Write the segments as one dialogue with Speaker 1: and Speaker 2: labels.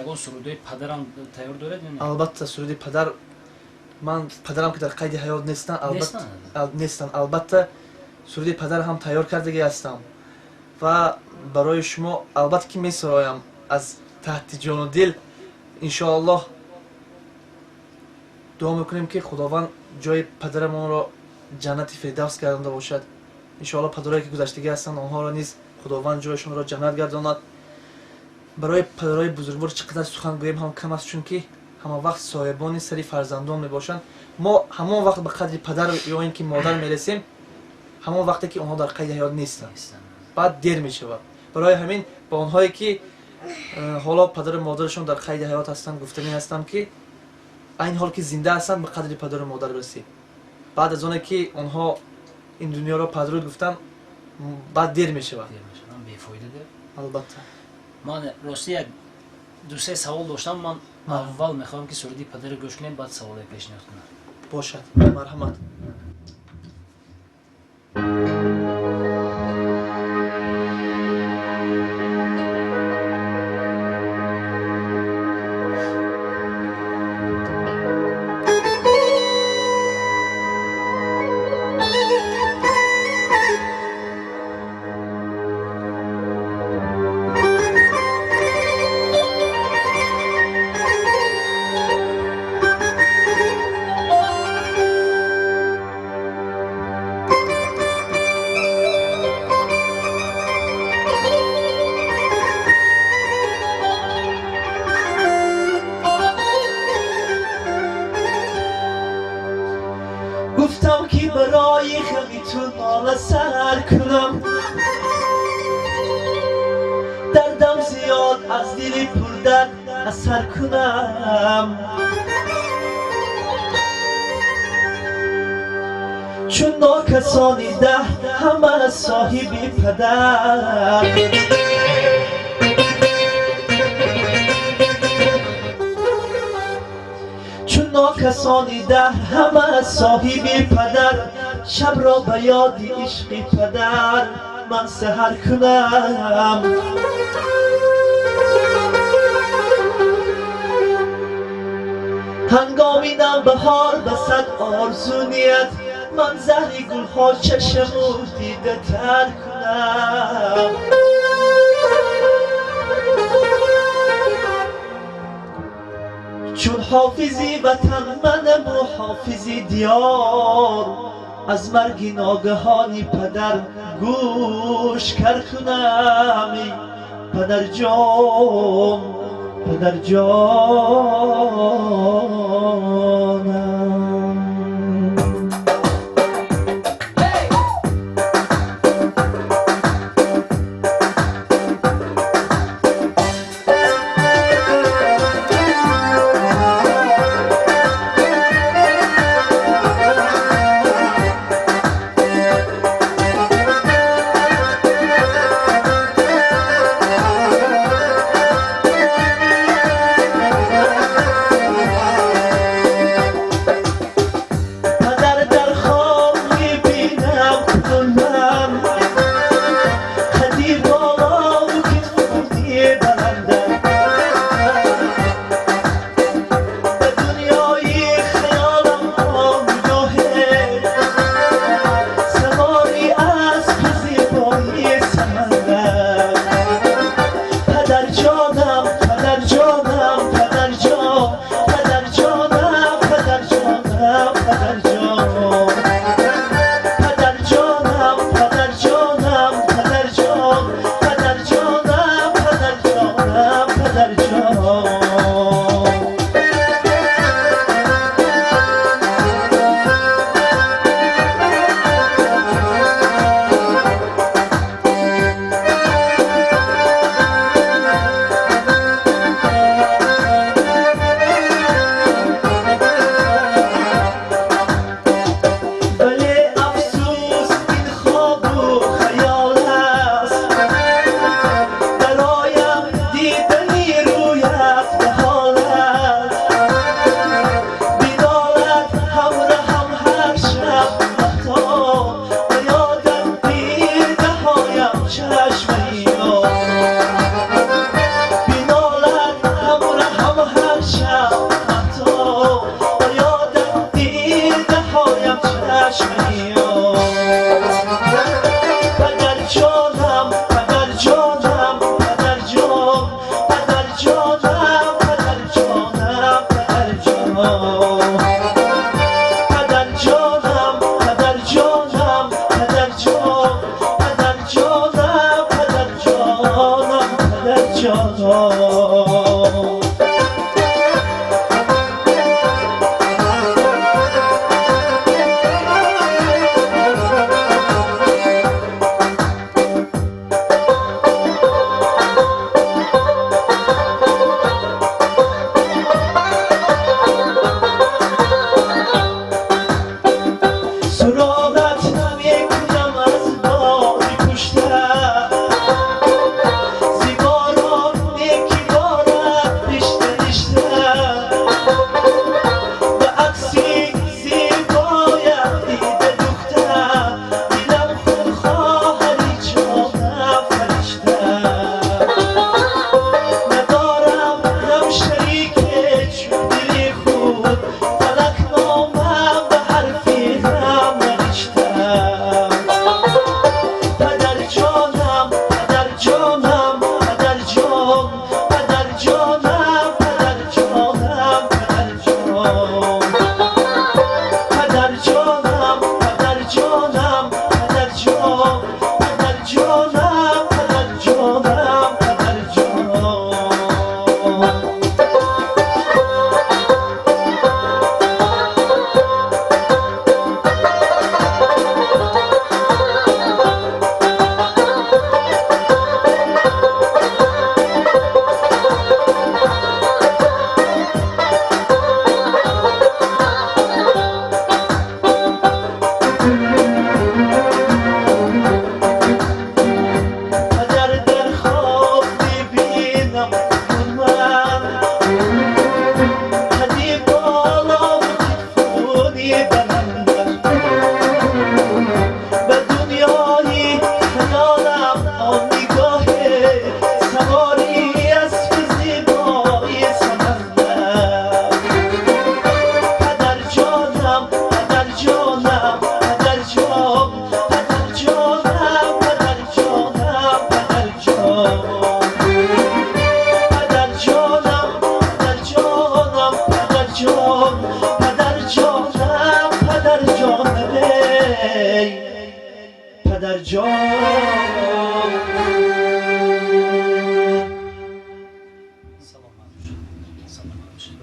Speaker 1: Ягон сурудҳои падарам тайёр доред?
Speaker 2: Албатта, суруди падар, ман падарам ки дар қайди ҳаёт нестанд, нестанд. Албатта, суруди падар ҳам тайёр кардагӣ ҳастам ва барои шумо албатта ки месароям аз таҳти ҷону дил. Иншоаллоҳ, дуо мекунем, ки Худованд ҷои падарамонро ҷаннати фирдавс гардонда бошад. Иншоаллоҳ, падарое ки гузаштагӣ ҳастанд, онҳоро низ Худованд ҷояшонро ҷаннат гардонад. Барои падарои бузургвор чӣ қадар сухан гӯем ҳам кам аст, чунки ҳама вақт соҳибони сари фарзандон мебошанд. Мо ҳамон вақт ба қадри падар ё ин ки модар мерасем, ҳамон вақте ки онҳо дар қайди ҳаёт нестанд, баъд дер мешавад. Барои ҳамин ба онҳое ки ҳоло падару модарашон дар қайди ҳаёт ҳастанд, гуфтанӣ ҳастам, ки айни ҳол ки зинда ҳастанд, ба қадри падару модар расед. Баъд аз оне ки онҳо ин дунёро падруд гуфтанд, баъд дер мешавад. Албатта.
Speaker 1: Ман рости як дусе савол доштам. Ман аввал мехоҳам, ки суруди падарро гӯш кунем, баъд саволе пешниҳод кунам.
Speaker 2: Бошад, марҳамат.
Speaker 3: Гуфтам, ки барои ғами ту нола сар кунам, дардам зиёд, аз дили пурдард асар кунам. Чун нокасони даҳ ҳама соҳиби падар, чун нокасони даҳр ҳама соҳиби падар, шабро ба ёди ишқи падар ман саҳар кунам. Ҳангоми навбаҳор ба сад орзу ният ман заҳри гулҳо чашму дида тар кунам. Чун ҳофизи ватан манаму ҳофизи диёр, аз марги ногаҳони падар гӯш кар кунам. Падарҷон, падарҷонам.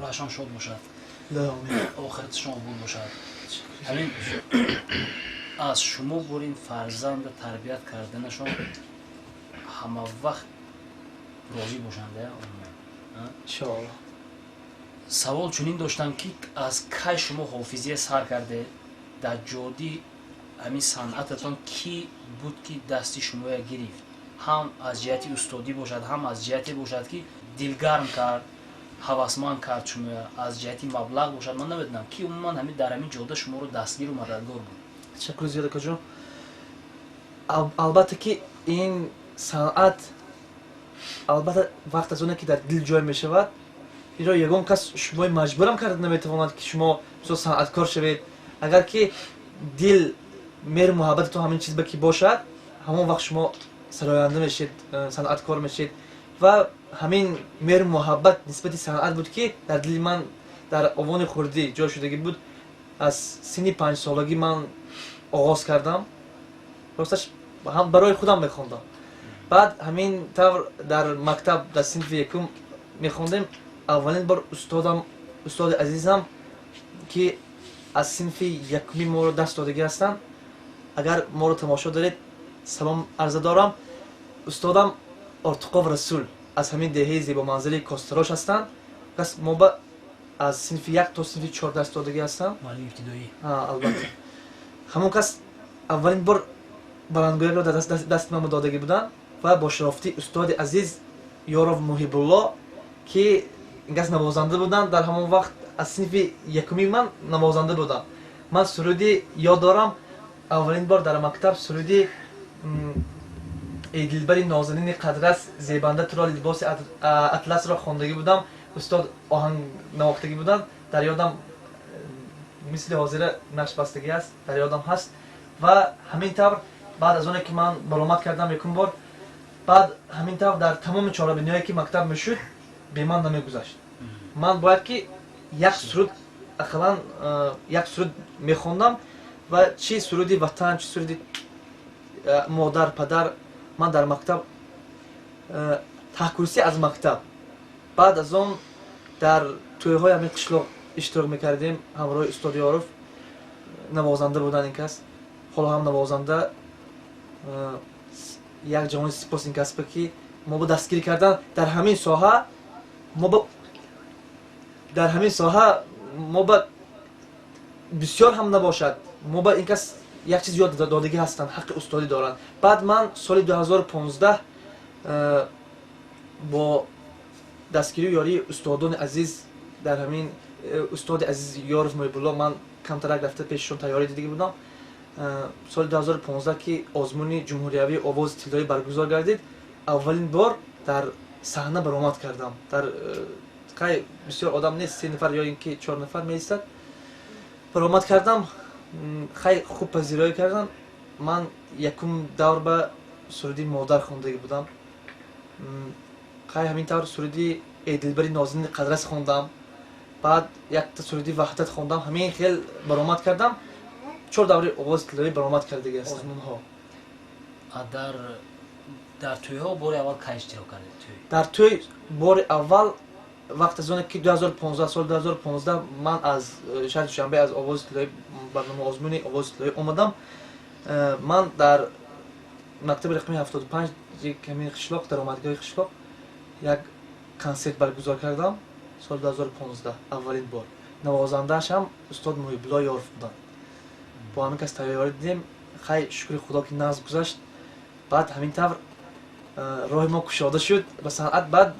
Speaker 1: Рӯҳашон шод бошад, охираташон обод бошад. Ҳамин аз шумо бурин фарзанда тарбият карданашон ҳама вақт розӣ бошанд.
Speaker 2: Иншоаллоҳ.
Speaker 1: Савол чунин доштам, ки аз кай шумо ҳофизия сар карде, дар ҷодӣ ҳамин санъататон кӣ буд, ки дасти шумоя гирифт, ҳам аз ҷиҳати устодӣ бошад, ҳам аз ҷиҳате бошад, ки дилгарм кард, ҳавасманд кард шумоя, аз ҷиҳати маблағ бошад, ман намедонам, ки умуман ҳамин дар ҳамин ҷода шуморо дастгиру мададгор буд?
Speaker 2: Ташаккури зиёд, акаҷон. Албатта ки ин санъат, албатта, вақт аз оне ки дар дил ҷой мешавад, инро ягон кас шумои маҷбурам карда наметавонад, ки шумо мисол санъаткор шавед. Агар ки дил, меҳру муҳаббататон ҳамин чиз ба ки бошад, ҳамон вақт шумо сароянда мешед, санъаткор мешед. Ва ҳамин меҳру муҳаббат нисбати санъат буд, ки дар дили ман дар овони хурдӣ ҷой шудагӣ буд. Аз синни 5-солагӣ ман оғоз кардам. Росташ, ҳам барои худам мехондам. Баъд ҳамин тавр дар мактаб, дар синфи якум мехондем, аввалин бор устодам, устоди азизам, ки аз синфи якуми моро даст додагӣ ҳастанд, агар моро тамошо доред, салом арза дорам, устодам Ортуқов Расул аз ҳамин деҳаи зебоманзари Костарош ҳастанд. Кас мо ба аз синфи 1 то синфи 4 дарс додагӣ ҳастанд.
Speaker 1: Муаллими ибтидоӣ.
Speaker 2: Албатта, ҳамон кас аввалин бор баландгӯякро дар дасти ман додагӣ буданд ва бо шарофати устоди азиз Ёров Муҳибулло, ки ин кас навозанда буданд, дар ҳамон вақт аз синфи якуми ман навозанда будам. Ман суруди ёд дорам, аввалин бор дар мактаб суруди «Эй дилбари нозанини қадрас, зебанда туро либоси атласро» хондагӣ будам. Устод оҳанг навохтагӣ буданд. Дар ёдам мисли ҳозира нақшбастагӣ аст, дар ёдам ҳаст. Ва ҳамин тавр баъд аз оне ки ман баромад кардам якум бор, баъд ҳамин тавр дар тамоми чорабиниҳое ки мактаб мешуд, бе ман намегузашт. Ман бояд ки як суруд, ақаллан як суруд мехондам. Ва чӣ суруди ватан, чӣ суруди модар, падар, ман дар мактаб таҳкурсӣ аз мактаб Баъд аз он дар тӯйҳои ҳамин қишлоқ иштирок мекардем ҳамроҳи устод Ёров. Навозанда будан ин кас, ҳоло ҳам навозанда. Як ҷавони сипос ин касба, ки мо ба дастгирӣ кардан дар ҳамин соҳа, мо ба дар ҳамин соҳа мо ба бисёр ҳам набошад, мо ба ин кас як чиз ёд додагӣ ҳастанд, ҳаққи устодӣ доранд. Баъд ман соли 2015 бо дастгирию ёрии устодони азиз дар ҳамин устоди азиз Ёров Муҳибулло, ман камтарак рафта пешашон тайёрӣ дидагӣ будам. Соли 2015, ки озмуни ҷумҳуриявии «Овози тиллоӣ» баргузор гардид, аввалин бор дар саҳна баромад кардам. Дар қай бисёр одам нест, се нафар ё ин ки чор нафар меистад, баромад кардам. Хай, хуб пазироӣ кардам. Ман якум давр ба суруди «Модар» хондагӣ будам. Хай, ҳамин тавр суруди «Эй дилбари нозини қадрас» хондам, баъд якта суруди «Ваҳдат» хондам. Ҳамин хел баромад кардам, чор даври «Овози тиллоӣ» баромад кардагӣ ҳастам, озмунҳо.
Speaker 1: Дар тӯйҳо бори аввал кай иштирок кардед, тӯй?
Speaker 2: Дар тӯй бори аввал вақт аз оне ки 2015, соли 2015 ман аз шаҳри Душанбе аз «Овози тиллоӣ», барнома озмуни «Овози тиллоӣ» омадам. Ман дар мактаби рақами 75 ҳамин қишлоқ, даромадгоҳи қишлоқ як консерт баргузор кардам соли 2015 аввалин бор. Навозандааш ҳам устод Муҳибулло Ёров буданд. Бо ҳамин кас тайёрӣ дидем. Хай, шукри Худо, ки нағз гузашт. Баъд ҳамин тавр роҳи мо кушода шуд ба санъат. Баъд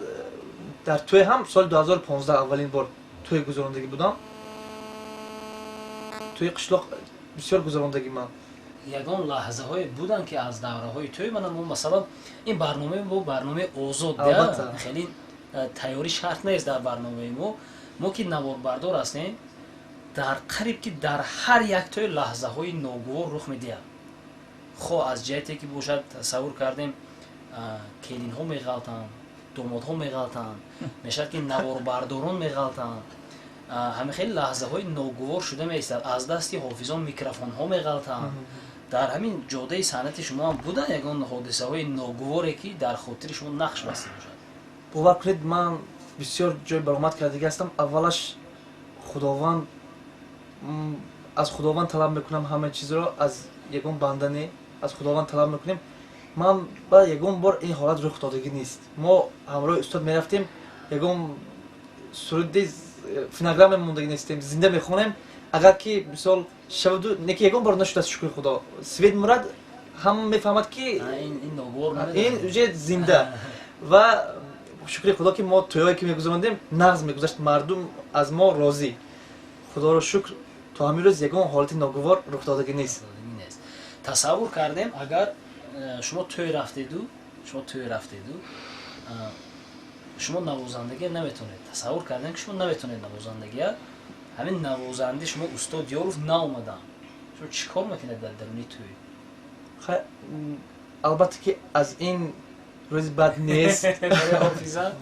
Speaker 2: дар тӯй ҳам соли 2015 аввалин бор тӯй гузарондагӣ будам. Тӯи қишлоқ бисёр гузарондагӣ ман.
Speaker 1: Ягон лаҳзаҳое буданд, ки аз давраҳои тӯй, мана мо, масалан, ин барномаи мо барномаи озод, хеле тайёрӣ шарт нест дар барномаи мо. Мо ки наворбардор ҳастем, дар қариб ки дар ҳар як тӯй лаҳзаҳои ногувор рух медиҳад, хо аз ҷиҳате ки бошад, тасаввур кардем, келинҳо меғалтанд, домодҳо меғалтанд, мешавад ки наворбардорон меғалтанд. Ҳамин хеле лаҳзаҳои ногувор шуда меистад, аз дасти ҳофизон микрофонҳо меғалтанд. Дар ҳамин ҷодаи санъати шумо ҳам буданд ягон ҳодисаҳои ногуворе, ки дар хотири шумо нақш баста бошад?
Speaker 2: Бовар кунед, ман бисёр ҷой баромад кардагӣ ҳастам. Аввалаш Худованд, аз Худованд талаб мекунам ҳама чизро, аз ягон банда не, аз Худованд талаб мекунем. Ман ба ягон бор ин ҳолат рух додагӣ нест. Мо ҳамроҳи устод мерафтем, ягон суруди фонограмма мондагӣ нестем, зинда мехонем. Агар ки мисол шаваду неки, ягон бор нашудааст, шукри Худо. Свет мурад, ҳама мефаҳмад, ки ин уже зинда. Ва шукри Худо, ки мо тӯйҳое ки мегузарондем, нағз мегузашт, мардум аз мо розӣ. Худоро шукр, то ҳамин рӯз ягон ҳолати ногувор рух додагӣ нест.
Speaker 1: Тасаввур кардем, агар шумо тӯй рафтеду шумо навозандагия наметонед, тасаввур кардем, ки шумо наметонед навозандагия, ҳамин навозанди шумо устод Ёров наомаданд, шумо чӣ кор мекунед дар даруни тӯй?
Speaker 2: Албатта ки аз ин рӯзи бад нест.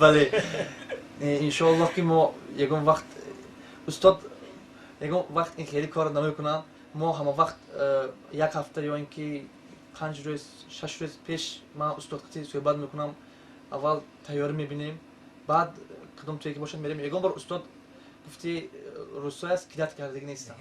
Speaker 2: Бале, иншоаллоҳ, ки мо ягон вақт, устод ягон вақт ин хеле корро намекунанд. Мо ҳама вақт як ҳафта ё ин ки 5 рӯз, 6 рӯз пеш ман устод қати суҳбат мекунам. Аввал тайёрӣ мебинем, баъд кадом тӯе ки бошад, мерем. Ягон бор устод гуфти рӯсояст, кидать кардагӣ нестам.